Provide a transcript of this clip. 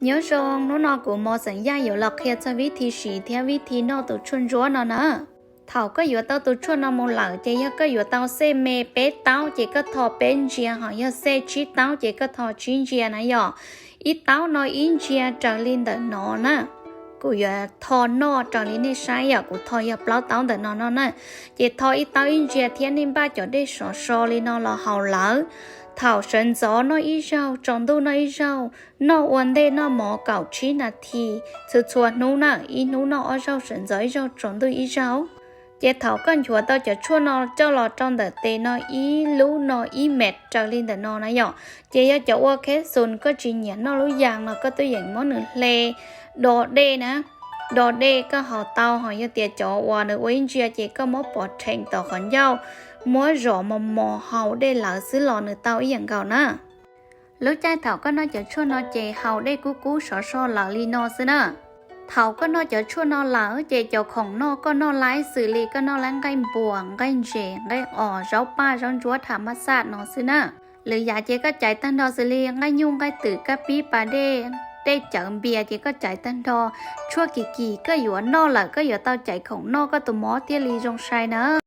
Nyob zoo, hnub no kuv mos xeem Yaj yuav los qhia txog vib thi siv thiab vib thi noj tus tshuaj ntsuab no na. Thaum koj yuav tau tus tshuaj no mus lawm ces yog koj yuav tau xej me peb taub ces koj tho peb ntsia, ho yog xej tsib taub ces koj tho tsib ntsia na yom. Ib taub no ib ntsia raws li ntawm no na. Kuv yuav tho noj raws li nej saib yom, kuv tho yog plaub taub ntawm no no na. Ces tho ib taub ib ntsia thiab nej npaj cov dej sov so li no los haus lawm. Thaum sawv ntxov noj ib zaug, tsaus ntuj noj ib zaug, noj ua ntej noj mov kaum tsib nas this txhua txhua hnub na, ib hnub noj ob zaug, sawv ntxov ib zaug, tsaus ntuj ib zaug. Ces thaum koj nchuav tau cov tshuaj no coj los rau ntawm tes no ib lub no ib mev raws li ntawm no na yom. Ces yog cov ua khe xus koj tsis nyiam noj lub yas los koj twb yeem muab nws hle do dej na. Do dej koj haus tau, ho yog tias cov uas nws ua ib ntsia ces koj muab pov rhees tom qhov ncauj, muab zom mos mos haus dej lawv xwb los nws tau ib yam nkaus na. Lub caij thaum koj noj cov tshuaj no ces haus dej kub kub sov so lawm li no xwb na. Thaum koj noj cov tshuaj no lawm ces cov khoom noj koj noj laib xws li koj noj laib nqaij npuas, nqaij ntses, nqaij os, zaub paj, zaub ntsuab, tham mab xaj no xwb na. Lwm yam ces koj caiv tag nrho xws li nqaij nyuj, nqaij twm, kab pib, pas dej, dej cawv, npias ces koj caiv tag nrho. Tshuaj kim kim koj yuav noj lawm koj yuav tau caiv khoom noj koj tus mob thiaj li zoo sai na.